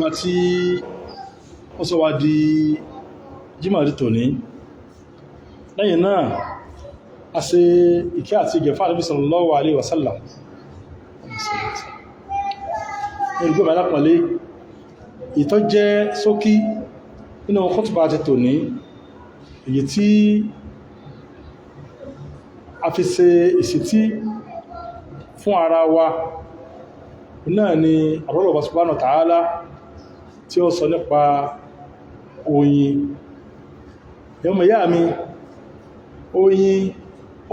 Ọba tí ó sọ wá di Jímọ̀ di tòní. Lẹ́yìn náà, a ṣe ìkẹ́ àti ìgẹ̀ fún Ànábì sallallahu alaihi wasallam. Olùgbé alápọ̀nlé, ìtọ́ jẹ́ ṣókí nínú khutbah ti tòní, èyí tí a fi ṣe ìṣítí fún ara wa náà ni Allah subhanahu wa ta'ala tí ó sọ nípa oyin. Ẹ̀yọ́ ìyá mi, oyin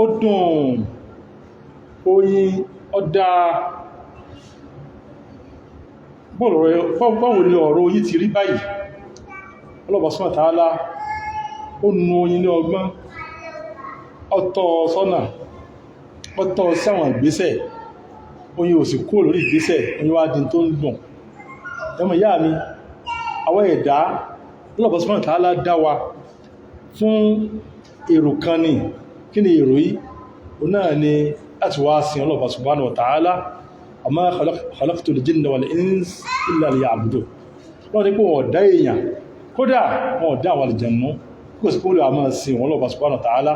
ó dùn, oyin ó dáa. Báwo ni ọ̀rọ̀ oyin ti rí báyìí? Allah subhanahu wa ta'ala ó nu oyin ní ọgbọ́n, ó tọ́ sọ́nà, ó tọ́ sí àwọn ìgbésẹ̀. Oyin ò sì kúrò lórí ìgbésẹ̀, oyin wá di tó ń dùn. Ẹ̀yọ́ ìyá mi, àwọn ẹ̀dá Allah subhanahu wa ta'ala dá wa fún èrò kan ní. Kí ni èrò yìí? O náà ni láti wá sin Allah subhanahu wa ta'ala. Wa ma khalaqtul jinna wal insa illa liya'budun. Wọ́n ní pé wọ́n dá èèyàn, kódà wọ́n dá àwọn àlùjànnú, kò sí kó lè máa sin wọn Allah subhanahu wa ta'ala.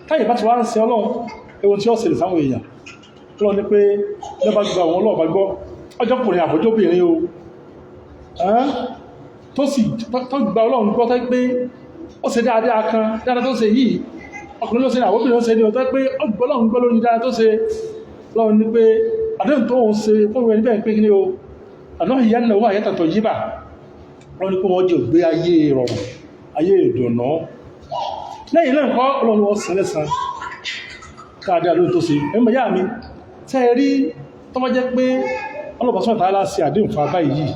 Táyì bá ti wá ń sin Ọlọ́run, ewu tí ó ṣẹlẹ̀ sáwọn èèyàn, Ọlọ́run ní pé lẹ́bàá gba àwọn ọlọ́ọ̀bá gbọ́, ọjọ́kùnrin àbójóbìnrin o, tó sì tó gba Ọlọ́run gbọ́, tó pé ó ṣe dáadáa kan, dáadáa tó ṣe yìí, ọkùnrin ló ṣe, àwọn obìnrin ló ṣe ní ọ̀tọ́ pé ó gbọ́ Ọlọ́run gbọ́ lórí dáadáa tó ṣe. Ọlọ́run ní pé àdéhùn tó ń ṣe fún ìwé níbẹ̀ pé kí ni o, àná ìyá nínú owó àyẹ́tàtọ̀ yí bà. Wọ́n ní pé wọ́n jẹ́ ògbé ayé ìrọ̀rùn, ayé ìdùnnú. Lẹ́yìn náà kọ́, Ọlọ́run wọ́n san lẹ́san dáadáa lórí tó ṣe. Ẹ̀mọ̀ yá mi, tẹ́ ẹ rí tó bá jẹ́ pé Ọlọ́run subhanahu wa ta'ala ṣe àdéhùn fún abáyìí yìí,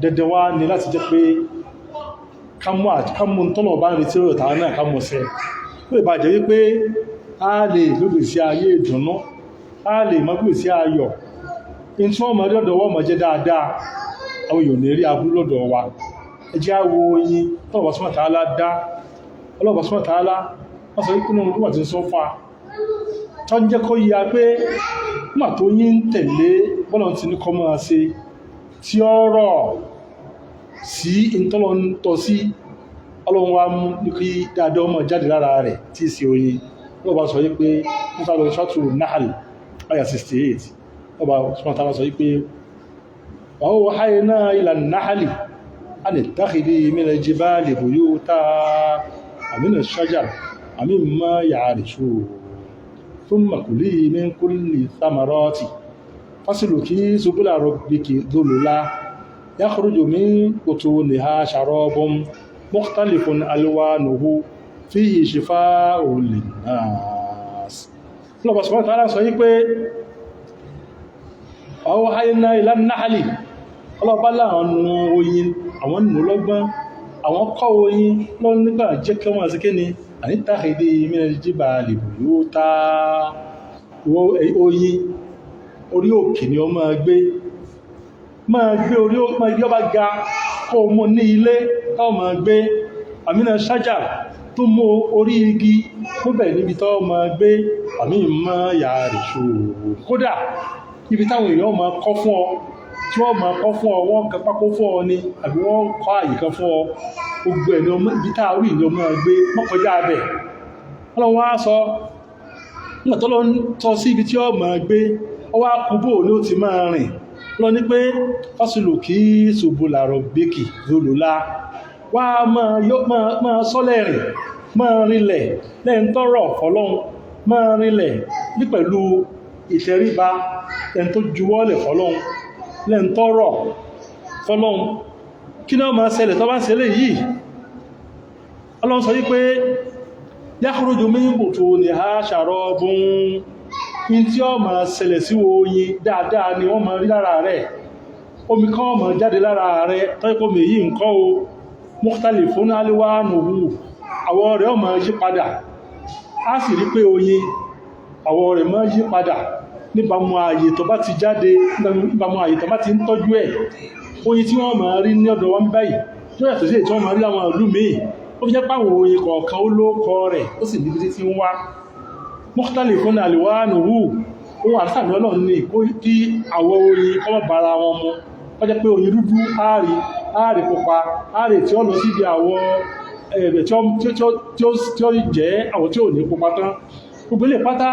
dandan wá ní láti jẹ́ pé ká mú tọ́lọ̀ bá ń retí lórí ọ̀tá náà, ká mú ṣẹ. Ó lè bàjẹ́ wípé a lè lóbi sí ayé ìdùnnú, a lè mọ́ gbé sí ayọ̀ in tí wọ́n mọ̀ rí ọ̀dọ̀ wọ́n mọ̀ jẹ́ dáadáa, àwọn èèyàn ní rí aburú lọ́dọ̀ wa. Ẹ jẹ́ á wo oyin tọ́lọ̀ subhanahu wa ta'ala dá. Ọlọ́run subhanahu wa ta'ala wọ́n sọ wípé nínú tí ń sọ fún wa tó ń jẹ́ kó yíya pé nígbà tó yín ń tẹ̀lé bọ́lọ̀ ti ní kọ́ máa ṣe, tí ó rọ̀ sí ìtọ́lọ̀ ń tọ́ sí, Ọlọ́run wa mú ní kí dáadáa ọmọ jáde lára rẹ̀ tí í ṣe oyin. Ọlọ́run bá sọ wípé nípa lọ Suratu Nahl àyà 68, ọba subhanahu wa ta'ala sọ wípé wa awhayna ila an-nahli an ittakhidhi mina al-jibali buyutan wa mina ash-shajar wa mimma ya'rishun, thumma kuli min kulli thamarati fasluki subula rabbiki dhulula, yakhruju min butuniha sharabun mukhtalifun alwanuhu fihi shifa'un linnas. Allah subhanahu wa ta'ala sọ yí pé awhayna ila an-nahli, ọlọ́pàá láwọn nu oyin, àwọn nù lọ́gbọ́n, àwọn kọ́ oyin lọ́n nígbà jẹ́ kí wọ́n sí kí ni ànítàkìdí minal jibali buyuta. Oyin, orí òkè ni ó máa gbé, máa gbé orí ibi ọba ga, kó mú ní ilé tó máa gbé. Àmìnà ṣájà tó mú orí igi tó bẹ̀rẹ̀ níbi tó máa gbé, àmì mọ́ yàrá ṣòro. Kódà ibi táwọn èèyàn máa kọ́ fún ọ, tí wọ́n máa kọ́ fún ọ, wọ́n kan pákó fún ọ ni àbí wọ́n kọ́ àyè kan fún ọ, gbogbo ẹ̀ ní ibi tá a rí ni ó máa gbé, mọ́kọjá abẹ̀. Ọlọ́run wá sọ nígbà tó lọ ń tọ́ sí ibi tí ó máa gbé, ó wá kú bò ní ó ti máa rìn lọ ní pé fasluki subula rabbiki dhulula, wá máa sọ́lẹ̀ rìn, máa rinlẹ̀ lẹ́yìn tọ́rọ̀ fọlọ́run, máa rinlẹ̀ ní pẹ̀lú ìtẹríba, lẹ́yìn tó juwọ́lẹ̀ fọlọ́run, lẹ́yìn tọ́rọ̀ fọlọ́run. Kí náà máa ṣẹlẹ̀ tó bá ń ṣẹlẹ̀ yìí? Ọlọ́run sọ wípé yakhruju min butuniha sharabun, in tí ó máa ṣẹlẹ̀ sí oyin dáadáa ni wọ́n máa rí lára rẹ̀. Omi kan máa jáde lára rẹ̀ tọ́jú omi yìí nǹkan o, mukhtalifun alwanuhu, àwọ̀ rẹ̀ ó máa yí padà. A sì rí pé oyin, àwọ̀ rẹ̀ máa yí padà níbàámu ààyè tó bá ti jáde, níbàámu ààyè tó bá ti ń tọ́jú ẹ̀. Oyin tí wọ́n máa rí ní ọ̀dọ̀ wọn báyìí tó yàtọ̀ sí èyí tí wọ́n máa rí láwọn ìlú míì, ó fi jẹ́ páwọn oyin kọ̀ọ̀kan ó lóókọ rẹ̀, ó sì níbi títí ń wá. Mukhtalifun alwanuhu, ohun àtàmì Ọlọ́run ní kí àwọ̀ oyin kó má bára wọn mu. Ó jẹ́ pé oyin dúdú ààrí, ààrí pupa, ààrí tí ó lọ síbi àwọ̀ ẹ̀rẹ̀ tí ó jẹ́ àwọ̀ tí ò ní pupa tán. Gbogbo ilé pátá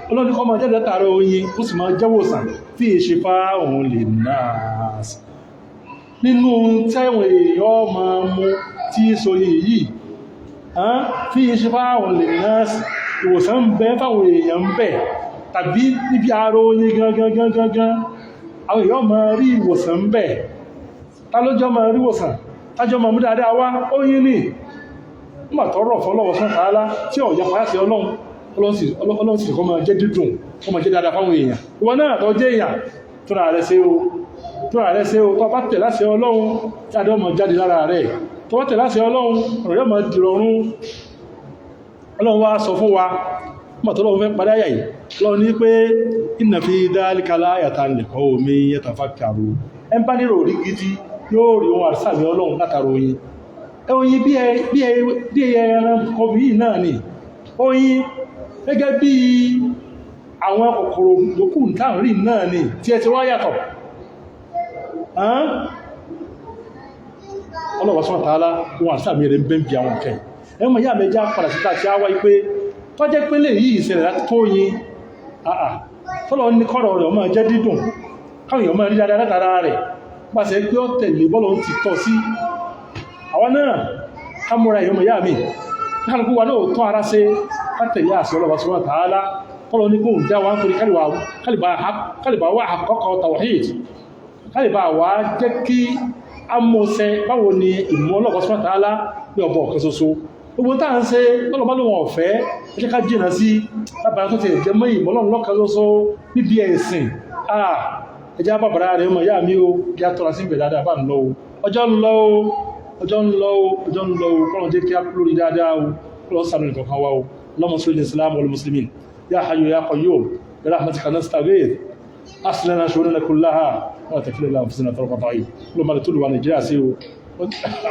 Ọlọ́run ní kó máa jáde látara oyin, ó sì máa jẹ́wòsàn tí è ṣe fá òun lè náà nínú tẹ́wọ̀n èèyàn máa mú tí sóyin yìí fi ṣe fá òun lè náà. Ìwòsàn ń bẹ fáwọn èèyàn ń bẹ, tàbí níbi ara oyin gangan gangan gan, àwọn èèyàn máa rí ìwòsàn ń bẹ. Ta lójọ́ máa rí ìwòsàn tájọ́ máa mú dáadáa wá? Oyin ní nígbà tó rọ̀ fọ́lọ́wọ́ sán tààlá tí ò yapa sí Ọlọ́run, Ọlọ́run sì kọ́ máa jẹ́ dídùn, kọ́ máa jẹ́ dáadáa fáwọn èèyàn. Ìwọ náà tó jẹ́ èèyàn, tó ra rẹ̀ ṣe o, tó ra rẹ̀ ṣe o. Tó bá tẹ̀ láṣẹ Ọlọ́run, dáadáa máa jáde lára rẹ̀. Tó bá tẹ̀ láṣẹ Ọlọ́run, ọ̀rọ̀ yóò máa dìrọ̀rùn. Ọlọ́run wá sọ fún wa nígbà tó lọ́wọ́ fẹ́ padà yà yìí, Ọlọ́run ní pé inna fi dhalika la'ayatan liqawmin yatafakkarun. Ẹ ń bá nírò rí gidi yóò rí ohun àrísàmì Ọlọ́run látara oyin. Oyin bí ẹran kọbí yìí náà ni oyin, gẹ́gẹ́ bí àwọn kòkòrò yòókù táà rí náà ni tí ẹ ti wá yàtọ̀. Ọlọ́wọ́ sọ́nà tààlá ohun àrísàmì rẹ̀ ń bẹ́ ń bí àwọn nǹkan ẹmọ ìyá mẹ́já padà síta tí a wáyé pé tó jẹ́ pé lè yí ìṣẹ̀lẹ̀ láti tó yin àà tọ́lọ ní kọ́rọ̀ rẹ̀ ọmọ jẹ́ dídùn, káwọn èèyàn máa rí dáadáa látara rẹ̀, pàṣẹ pé ó tẹ̀lé bọ́lọ̀ ti tọ́ sí àwọn náà. Ká múra, èèyàn ìyá mi, kálukú wa náà tọ́ ara ṣe, ká tẹ̀lé àṣẹ Ọlọ́wọ́ sọ́nà tààlá tọ́lọ ní kóhùn já wa nítorí kálíbà wà àkọ́kọ́ tawhid, kálíbà wà jẹ́ kí a mọ̀ọ́sẹ̀ báwo ni ìmọ̀ Ọlọ́wọ́ sọ́nà tààlá ní ọ̀bọ̀ ọ̀kan ṣoṣo. Gbogbo tá à ń ṣe lọ́lọ́bá lóhun ọ̀fẹ́, ẹ jẹ́ ká jìnà sí lábàá tó ti ẹ̀jẹ̀ mọ́ ìmọ̀ Ọlọ́run lọ́kan ṣoṣo níbi ẹ̀sìn. Ẹjẹ́ bàbàrà rẹ̀ mọ̀ yá mi o, jẹ́ tọ́ra sí ìbẹ̀ dáadáa bá ń lọ o. Ọjọ́ ń lọ o, ọjọ́ ń lọ o, ọjọ́ ń lọ o. Kọ́nà jẹ́ kí á kú lórí dáadáa o, kọ́lọ́ sànù nìkan wá o. Allahumma salli islam wal muslimin ya hayyu ya qayyum bi rahmatika nastaghith aslih lana shu'unana kullaha wa la takilna ila anfusina tarfata 'ayn. Ló máa lè tó lù wà Nàìjíríà sí o.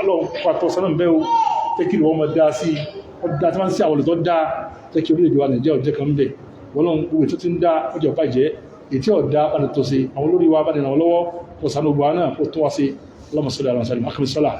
Ọlọ́run pàtó sánà ń bẹ́ o, jẹ́ kí ìwọ́n máa dá sí ọdá tí wọ́n ń sí àwọn olùtọ́ dá, jẹ́ kí orílẹ̀-èdè wa Nàìjíríà jẹ́ kan bẹ̀. Wọ́n lọ́n gbogbo ètò tí ń dá ọjọ́ bàjẹ́, ètí ọ̀dá bá ní tó ṣe àwọn olórí wa bá ní ràn wọ́n lọ́wọ́, kò sánú gbogbo náà kó tó wá sí. Allahumma salli ala sallim akmi salah.